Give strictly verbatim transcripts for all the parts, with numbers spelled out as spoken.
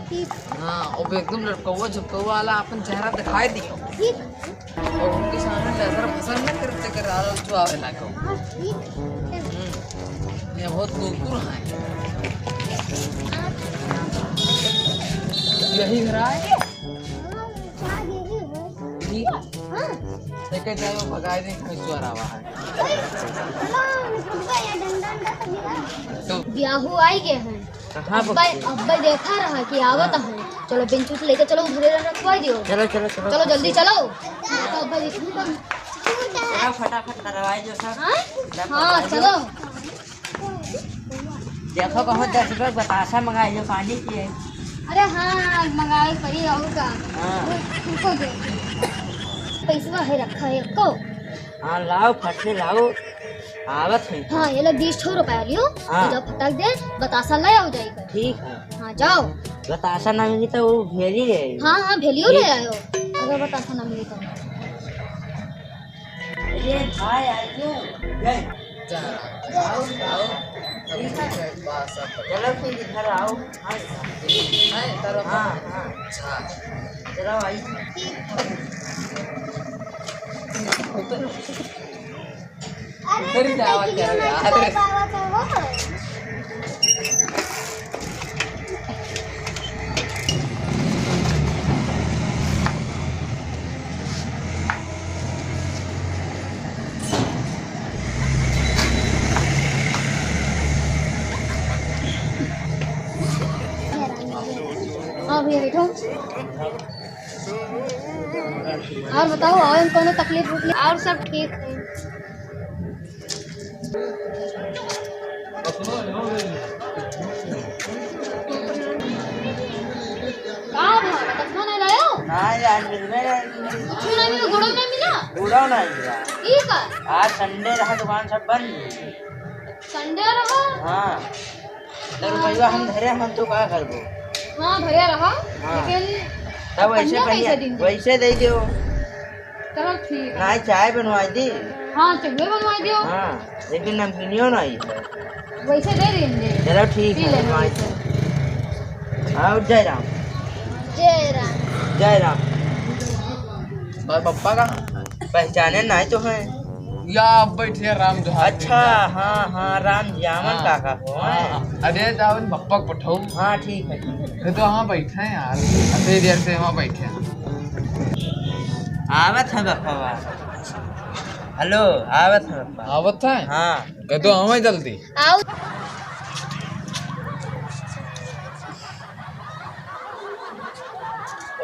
हाँ, अब एकदम लड़कौआ झुकौआ वाला अपन चेहरा दिखाई दियो। ठीक। और उनके सामने लसर फसर न करते कर रहा हो, जो आवे ना को। हाँ, ठीक। हम्म, ये बहुत कुकुर है। यही घर आए? हाँ, शायद यही है। ठीक। हाँ। लेके जाओ, भगाई दे, कोई चोर आवा है। अरे, चलो, निकल गया, डंडा, डंडा तो मिला। तो ब्याहू आई गए हैं। कहाँ अब्बा, बच्चे? अब्बा देखा रहा कि आवत हाँ। है। चलो, बेंच उंच लेके चलो, उधरे रखवा दियो। चलो, चलो, चलो। चलो, जल्दी चलो। तो अब्बा देखू तो। चलो, फटाफट करवाई जो सब। हाँ? हाँ, चलो। देखो, कहूँ दस रुपये बतासा मंगाई जो पानी पिए। अरे हाँ, मंगावे पड़ी और का। हाँ। रुको दे। पैसवा है रखा है को। हाँ, लाओ, फट से लाओ। आवत है। हाँ, ये लो बीस ठो रुपया लियो। हाँ। जाओ फटाक दे, बतासा ले आओ जाई कर। ठीक है। हाँ, जाओ। बतासा ना मिली तो वो भेली रहे। हाँ, हाँ, भेलियो ठीक। ले आयो। अगर बतासा ना मिली तो। अरे भाई, आइए। गए। आओ, आओ। चलो फिर इधर आओ। हाँ, हाँ, हाँ। चलो, आई। अरे, उधर ही जावा करो यार। हाँ भैया, बैठो। और बताओ, आवे में कौनो तकलीफ उकलीफ? और सब ठीक है। का भा, चश्मा नहीं लायो? ना यार, मिलबे नहीं। कुछ नहीं मिला, गुड़ो नहीं मिला? गुड़ो नहीं मिला। ई का? आज संडे रहा, दुकान सब बंद। संडे रहा? हाँ। तो रुपया हम धरे, हम तो का करबो? हाँ, भैया रहा, हाँ। लेकिन तब वैसे पनिया पनिया, कैसे दिन? वैसे दे दियो। चलो ठीक है। नहीं, चाय बनवाई दी। हाँ, चाय बनवाई दियो। हाँ, लेकिन नमकीनियो नहीं है। वैसे दे देंगे। चलो ठीक पी है, लेना बनवाई वैसे। दी। और जय राम। जय राम। जय राम। और पप्पा कहाँ? पहचाने नहीं तो हैं। या बैठे राम जोहार। अच्छा, हाँ, हाँ, राम जी, आवन हाँ। काका हो, हाँ, हैं? हाँ। अरे, जावन बप्पा को पठाऊ। हाँ, ठीक है, ठीक है। ये तो वहाँ बैठे हैं यार, अतने देर से वहाँ बैठे हैं। आवत है बप्पा बा। हेलो, आवत है बप्पा। आवत है? हाँ। कह दो, आवे जल्दी। आओ।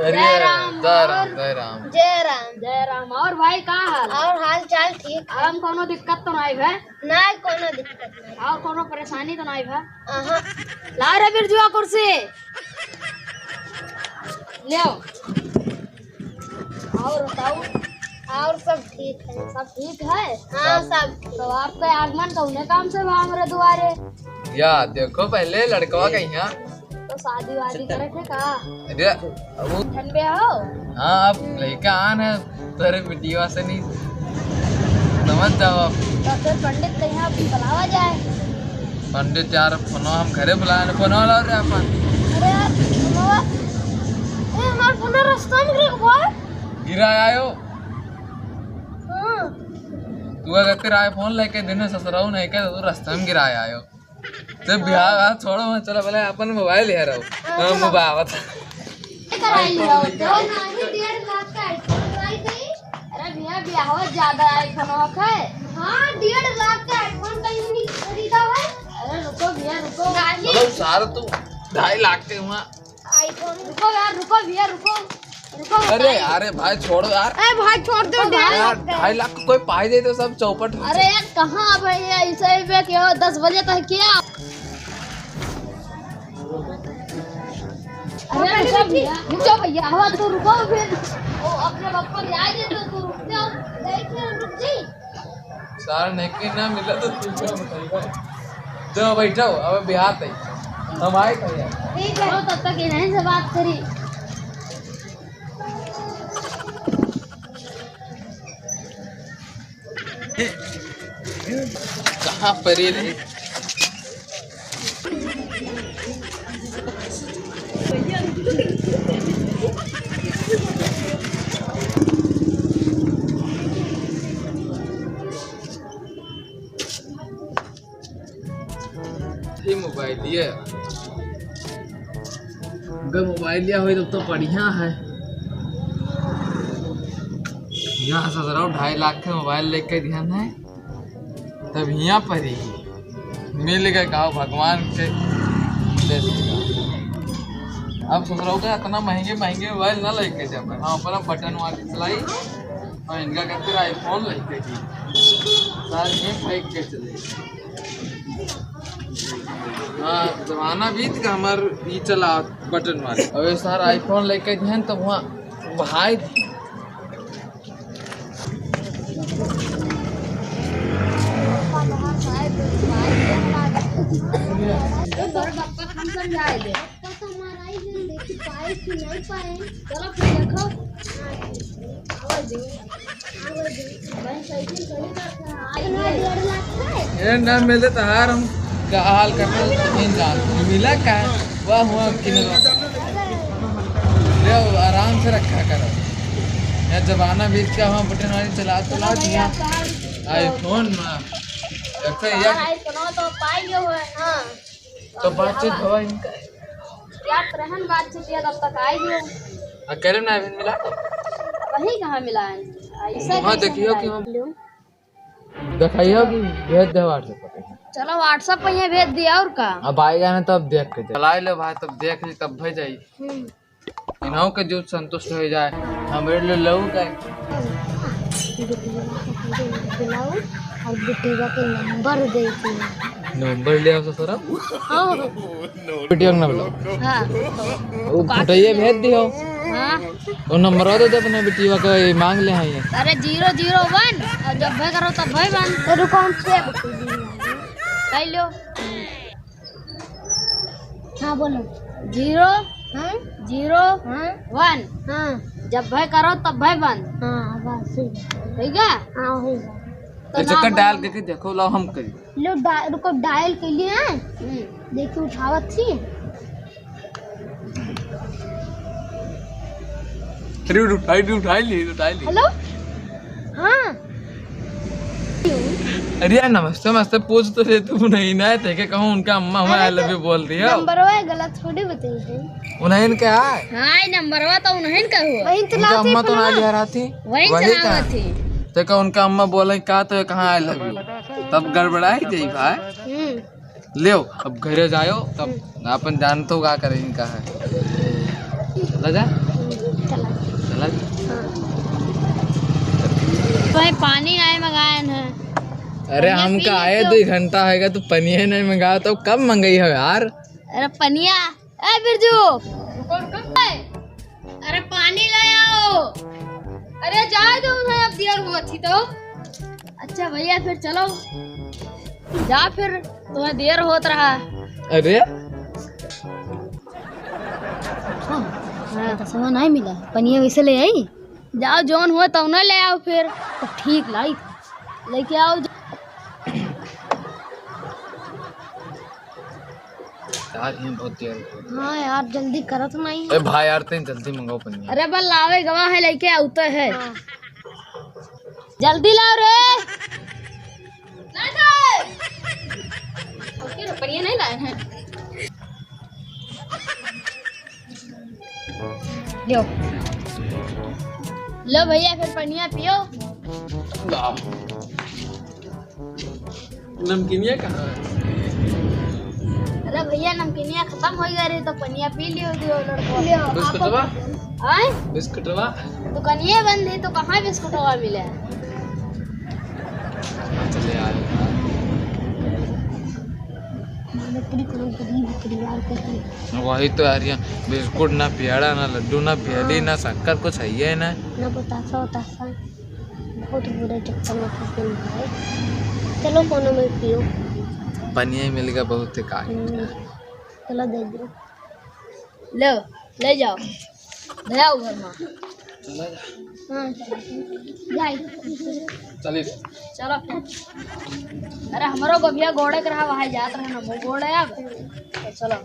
अरे, जय राम, जय राम, और जय राम। जय राम। जय राम। और भाई, का हाल? और हाल चाल ठीक है। हम कौनो दिक्कत तो नहीं है? नहीं, कौनो दिक्कत नहीं। और कौनो परेशानी तो नहीं है? अहाँ। ला रे बिरजुआ कुर्सी। ले आओ। और बताओ, और सब ठीक है? सब ठीक है? हाँ, सब। सब ठीक। तो आपका आगमन कौने काम से हुआ हमरे दुआरे? या देखो पहले लड़कवा ए। कहीं है। तो शादी वादी करे थे का? अरे, अब वो ठंडे हो? हाँ, अब लड़का आन है, तोरे बिटिया से नहीं समझ जाओ आप। तो फिर पंडित कहीं आप बुलावा जाए। पंडित यार, फोनो हम घरे बुलाए, फोनो लाओ रे अपन। अरे यार, फोनवा, ए, हमार फोन रास्ता में गिर गवा। गिरा आयो। हाँ। तू अगर तेरा iPhone लेके दिन में ससुराऊ नहीं के, तो तू रास्ता में गिरा आयो। तो बिहार, बिहार छोड़ो, वहाँ चला, पहले अपन मोबाइल ले रहो। हाँ, हाँ, चलो। मोबाइल आवत। कराई लिया हो तो। और ना ही डेढ़ लाख का iPhone लाई थी। अरे भैया, बिहार ज्यादा iPhone हो खाए। हाँ, डेढ़ लाख का iPhone कहीं नहीं खरीदा है। अरे रुको भैया, रुको। नहीं। चलो सारा तू ढाई लाख के हुआ। iPhone। रुको यार, रुको भैया, रुको, रुको, अरे, बताइए। अरे भाई, छोड़ो यार। अरे भाई, छोड़ दो, रुको यार, भाई। ढाई लाख को कोई पाई दे तो सब चौपट हो अरे जाए। यार, कहाँ भैया, ऐसे ही पे क्या, दस बजे तक क्या? अरे रुको भैया, रुको भैया, हवा तो रुको फिर। ओ, अपने पापा ले आए थे तो तू रुक जाओ, देख ले, रुक जी। सार नहीं के ना मिला तो तू क्या बताइएगा? जो बैठो, अब बिहार तक हम आए थे यार। ठीक है। चलो, तब तक इन्हीं से बात करी। कहाँ पर ये रही? अगर मोबाइल लिया होई तब तो बढ़िया है। यहाँ ससुराल ढाई लाख के मोबाइल लेके दिहन है, तब हियाँ पर ही मिल गए, कहो भगवान के दे दिया। अब ससुराल का इतना महंगे महंगे मोबाइल ना लेके जाबे, हम अपना बटन वाली चलाई और इनका खातिर iPhone लेके जी सारे फेंक के चले। हाँ, जमाना बीत गया हमार ई चला बटन वाले। अब ये सारा iPhone लेके दिहन तो वहाँ भाई तो तोर पापा को हम समझाए दे। पापा तो हमारा आई जन देखी पाए कि नहीं पाए। चलो फिर देखो। आवा दे, आवा दे। भाई साइकिल खड़ी कर, आई इतना दे। डेढ़ लाख का है। ये ना मिलते तो हार हम का हाल करते तो नहीं जान मिला का। वाह हुआ किने ले आराम से रखा करो। यार जमाना बीत गया, हम बटन वाली चला चला दिया। iPhone में। अच्छा यार। हाँ, iPhone तो पाई गयो है, हाँ। तो बातचीत हवा इनका। क्या रहन बातचीत किया तब तक आई गयो। आ, करे ना अभी मिला। वही कहाँ मिला है? ऐसा वहाँ कैसे देखियो मिला कि है? हम देखियो कि भेज दे WhatsApp पर। चलो WhatsApp पर ये भेज दिया और का? अब आएगा ना तब देख के चलाई ले भाई, तब देख ली तब भेज जाई। हम्म। इन्हों के जो संतुष्ट हो जाए, हमरे लिए लऊ का। बिटिया के बुलाओ और बिटिया के नंबर दे दो। नंबर ले आओ ससुरा। हाँ। बिटिया के ना बुलाओ। हाँ। वो फोटोइये भेज दियो। हाँ। वो नंबर दे दे अपने बिटिया के, मांग ले हाँ ये। अरे zero zero one, और जब भय करो तब भय बंद। तो रुको हम छह कर लो। हाँ, बोलो। Zero, हाँ? Zero, हाँ? One। हाँ। जब भय करो तब भय बंद। हाँ, बस, ठीक है। ठीक है? हाँ, हो गया। तो तो ना चक्कर डाल बोलो। के, के देखो, लाओ हम करी। लो, डा-, रुको, डायल के लिए हैं। हम्म। देखिए, उठावत थी। अरे, उठाई, उठाई ली, उठाई ली। हेलो? हाँ। अरे यार, नमस्ते, नमस्ते, पूछ तो ले, तू नहीं ना है, तेके कहूँ उनका अम्मा हुआ अरे I love तो you बोल दिया। नंबरवा गलत थोड़ी बताई है। उन्हें का है? हाँ, ये नंबरवा तो उन्हें का हुआ। वही तो उनका लाती अम्मा तो ना फोनवा। लिया रहा थी। वही वही चलावत का। थी। तेका उनका अम्मा बोले का तो कहाँ I love you, तब गड़बड़ाई जाई भाई। हम्म। लेव, अब घरे जायो, तब हम्म। अपन जानतो का करे इनका है। चला जा। हम्म, चला। चला जा। हाँ। तो ये पानी नहीं मंगाए हैं। अरे, पनिया हम पी का आए लेते हो। दो घंटा होगा, तू पनिया नहीं मंगाया, तो कब मंगाई हो यार? अरे, पनिया, ए बिरजू, अरे पानी ले आओ। अरे जाए दो उन्हें, अब देर हुआ थी तो। अच्छा भैया फिर चलो, जा फिर, तुम्हें देर होत रहा। अरे हाँ, हाँ। तो सामान नहीं मिला, पनिया वैसे ले आई। जाओ जौन हुआ तो उन्हें ले आओ फिर। तो ठीक लाई, लेके आओ। यार, ये बहुत देर हो गई। हाँ यार, जल्दी करत नहीं। ए भाई यार, तनी जल्दी मंगाओ पनिया। अरे बल लावे गवा है, लेके आउते है। हाँ। जल्दी लाओ रे। ओके रे, पनिया नहीं लाए हैं। लो। लो भैया, फिर पनिया पियो। ला। नमकीनिया कहाँ है? अरे भैया, नमकीनिया खतम होइ गए रही, तो पनिया पी लियो, दियो लड़को। लियो, बिस्कुटवा? आय? बिस्कुटवा? दुकानिये बंद है, तो कहाँ बिस्कुटवा मिले? चले आए। मतलब, पूरी कोनो गरीब परिवार के थी। वही तो यार, यहाँ बिस्कुट ना, पेड़ा ना, लड्डू ना, भेली हाँ। ना, शक्कर, कुछ है ही ना। ना बतासा उतासा। बहुत बुरे चक्कर में फंसे हैं भाई। चलो कोनो में पियो। पनिया ही मिल गया, बहुत ही काट। हम्म, चलो दे दो। लो, ले जाओ, ले आओ घर में। चला जा। हाँ, चलो। जाए। चलिए। चलो। अरे हमरो गोभिया गोड़े के रहा, वहाँ जात रहा ना, वो गोड़े अब। तो चलो।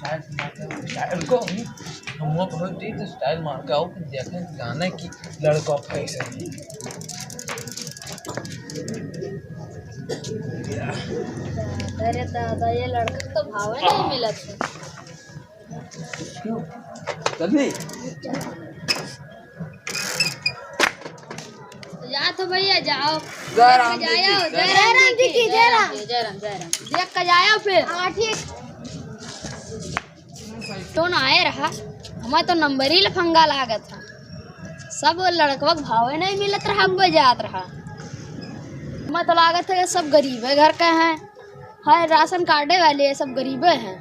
स्टाइल को हम मुंह पर दे तो स्टाइल मार के आओ, फिर देखें जाने कि लड़का कैसे है। अरे दादा, ये लड़का तो भावे नहीं मिलत है। चल भी। जा तो भैया, जाओ। जय राम जी की। जय राम जी की, जय राम। जय राम, जय राम। देख के जाओ फिर। हाँ, ठीक। तो ना आए रहा, हमें तो नंबर ही लफंगा लागत रहा। सब लड़कवा के भावे नहीं मिलत रहा, अब जात रहा। हमें तो लागत है कि सब गरीबे घर के हैं, है राशन कार्डे वाले, सब गरीबे हैं।